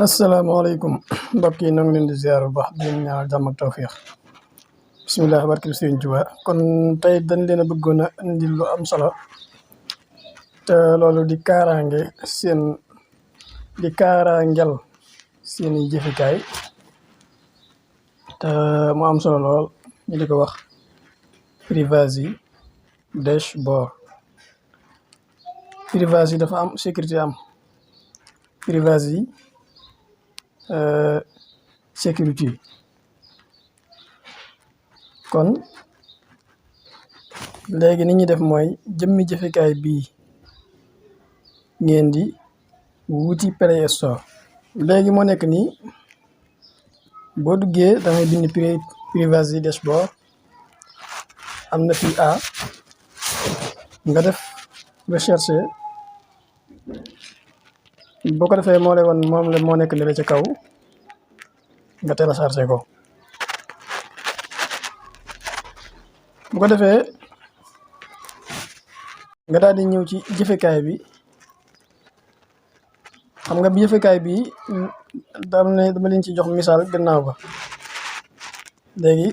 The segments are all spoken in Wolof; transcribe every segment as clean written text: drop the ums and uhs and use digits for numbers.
asalaamaaleykum mbokk yi ñoo ngi leen di ziar bu baax di leen ñaanal jàmm ak tawféex bisimilah barke Sëriñ Tuubaa kon tey dañ leen a bëggoon a indi lu am solo te loolu di kaaraange seen di kaaraangel seen i jëfekaay te mu am solo lool ñu di ko wax privacy dashboard. Privacy dafa am sécurité am privacy sécurité kon léegi ni ñuy def mooy jëmmi jëfekaay bii ngeen di wuti Play Store. léegi moo nekk nii boo duggee da ngay bind privacy dashboard am na fii A nga def recherche boo ko defee moo lay wan moom la moo nekk ne ca kaw nga téléchargé ko. bu ko defee nga daal di ñëw ci jëfekaay bi xam nga bi jëfekaay bi dama leen ci jox misaal gannaaw ba. léegi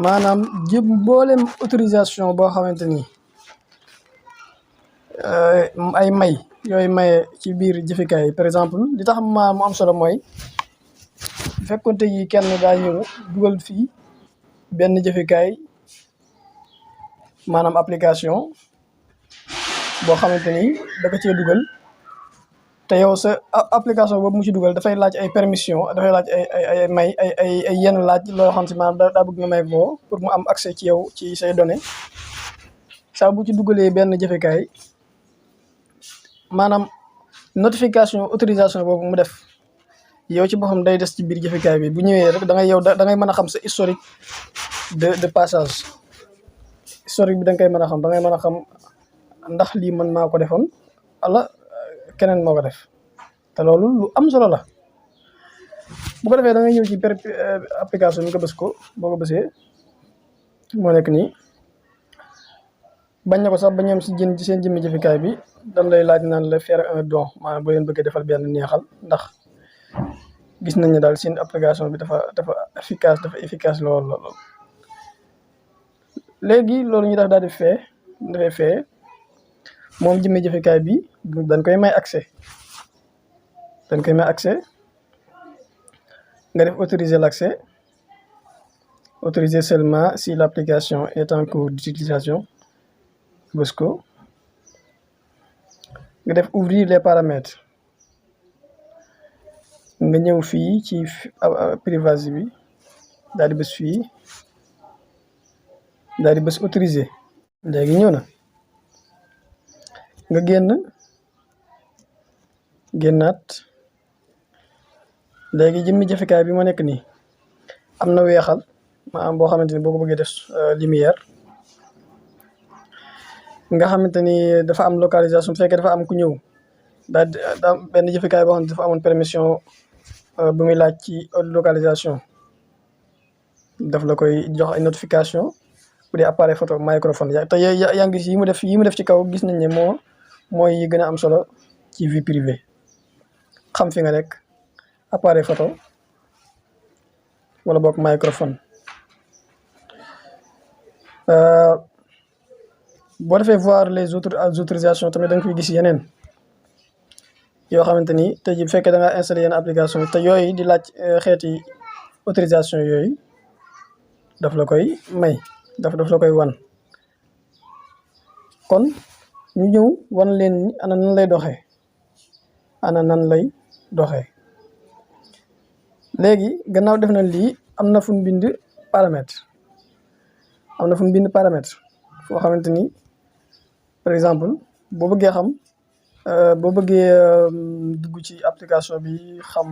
maanaam mboolem autorisation boo xamante ni ay may yooyu maye ci biir jëfekaay yi par exemple li tax mu am solo mooy bu fekkonte yi kenn daa ñëw dugal fii benn jëfekaay maanaam application boo xamante ni da ko cee dugal te yow sa application boobu mu ci dugal dafay laaj ay permission dafay laaj ay may ay yenn laaj loo xam si maanaam daa bëgg nga may ko pour mu am accès ci yow ci say données saa bu ci dugalee benn jëfekaay maanaam notification autorisation boobu mu def yow ci boppam day des ci biir jëfekaay bi bu ñëwee rek da ngay mën a xam sa historique de passage. historique bi da nga koy mën a xam da ngay mën a xam ndax lii man maa ko defoon wala keneen moo ko def te loolu lu am solo la. bu ko defee da ngay ñëw ci application bi nga bës ko boo ko bësee moo nekk nii bañ na ko sax ba ñoom ci seen jëmmi jëfekaay bi dañ lay laaj naan la faire un don maanaam boo leen bëggee defal benn neexal ndax gis nañ ne daal seen application bi dafa efficace lool. léegi loolu ñu def daal di fee moom jëmmi jëfekaay bi dañ koy may accès nga def autoriser l'accès autoriser seulement si l'application est en cours d'utilisation bës ko nga def ouvrir les paramètres nga ñëw fii ci privacy bi daal di bës fii daal di bës autoriser. léegi ñëw na nga génnaat léegi jëmmi jëfekaay bi moo nekk nii am na weexal maanaam boo xamante ni boo ko bëggee def lumière nga xamante ni dafa am localisation bu fekkee dafa am ku ñëw daal benn jëfekaay boo xam ne dafa amoon permission bu muy laaj ci localisation daf la koy jox ay notification bu dee appareil photo microphone te yaa ngi yi mu def ci kaw gis nañ ne mooy yi gën a am solo ci vie privée xam fi nga nekk appareil photo wala boog microphone. boo defee voir les autorisations tamit da nga koy gis yeneen yoo xamante ni tey jii bu fekkee da nga installé yenn application te yooyu di laaj xeeti autorisation yooyu daf la koy may daf la koy wan. kon ñu ñëw wan leen ni ana nan lay doxee léegi gannaaw def na lii am na fu mu bind paramètre foo xamante ni par exemple boo bëggee dugg ci application bi xam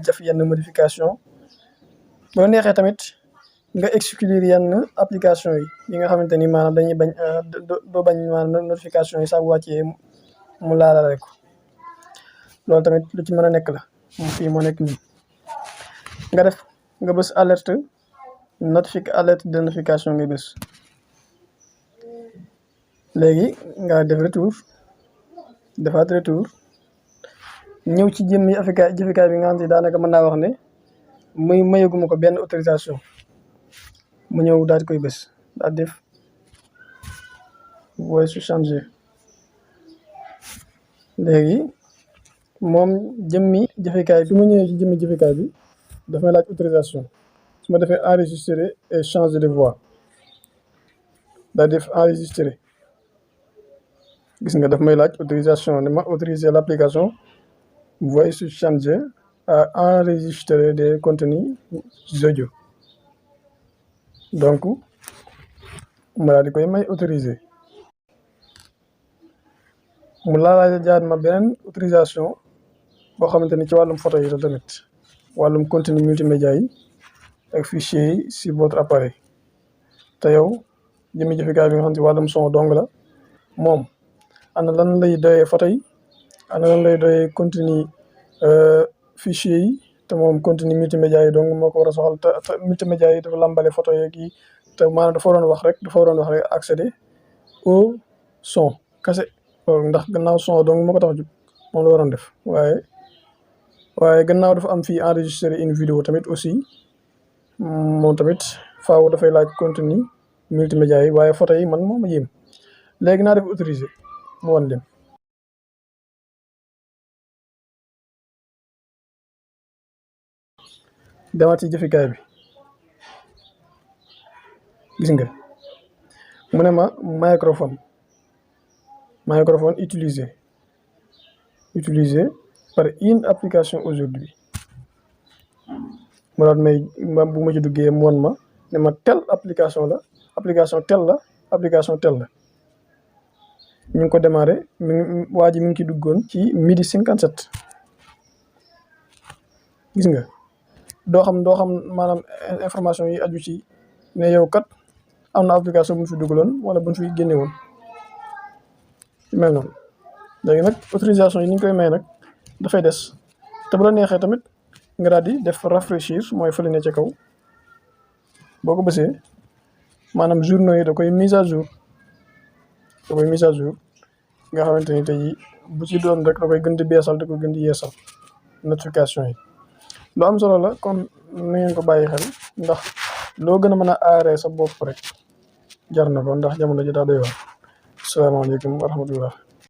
def yenn modification boo neexee tamit nga exclure yenn application yi nga xamante ni maanaam dañuy bañ doo bañ maanaam notification yi saa bu wàccee mu laalale ko loolu tamit lu ci mën a nekk la fii moo nekk nii nga bës alerte de notification ngay bës léegi nga defaat retour ñëw ci jëmmi jëfekaay bi nga xam ne daanaka mën naa wax ne mayaguma ko benn autorisation mu ñëw daal di koy bës daal def voice changer. léegi moom jëmmi jëfekaay bi su ma ñëwee ci jëmmi jëfekaay bi daf may laaj autorisation su ma defee enregistrer et changer de voix daal def enregistrer gis nga daf may laaj autorisation ne ma autoriser l'application voice changer à enregistrer des contenus audio donc ma daal di koy may autoriser. mu laalaay jaar ma beneen autorisation boo xamante ni ci wàllum photo yi la tamit wàllum contenu multimédia yi ak fichier yi si votre appareil te yow jëmmi jëfekaay bi nga xam ne wàllum son dong la moom ana lan lay doyee photo yi ana lan lay doyee contenu fichier yi te moom contenu multimédia yi donc moo ko war a soxal te multimédia yi dafa lambale photo yeeg yi te maanaam dafa waroon wax rek accéder au son kase ndax gannaaw son donc moo ko tax a jóg moom la waroon def waaye gannaaw dafa am fii enregistrer une vidéo tamit aussi moom tamit faaw dafay laaj contenu multimédia yi waaye photo yi man moom a yéem léegi naa def autoriser mu wan leen. demaat ci jëfekaay bi gis nga mu ne ma microphone utilisé par une application aujourd'hui mu daal may bu ma ci duggee mu won ma ne ma telle application la ñu ngi ko démarré waa ji mi ngi ci duggoon ci 12:57 gis nga doo xam maanaam information yi aju ci ne yow kat am na application bu ñu fi duggaloon wala bu ñu fi génne woon mel noonu. léegi nag autorisation yi ni ñu koy may nag dafay des te bu la neexee tamit nga daal di def rafraîchir mooy fële ne ca kaw boo ko bësee maanaam journaux yi da koy mise à jour nga xamante ni tey bu ci doon rek da koy gën di beesal da koy gën di yeesal notification yi lu am solo la kon na ngeen ko bàyyi xel ndax loo gën a mën a aaree sa bopp rek jar na ko ndax jamono ji daa doy waar. asalaamaaleykum wa rahmatullah.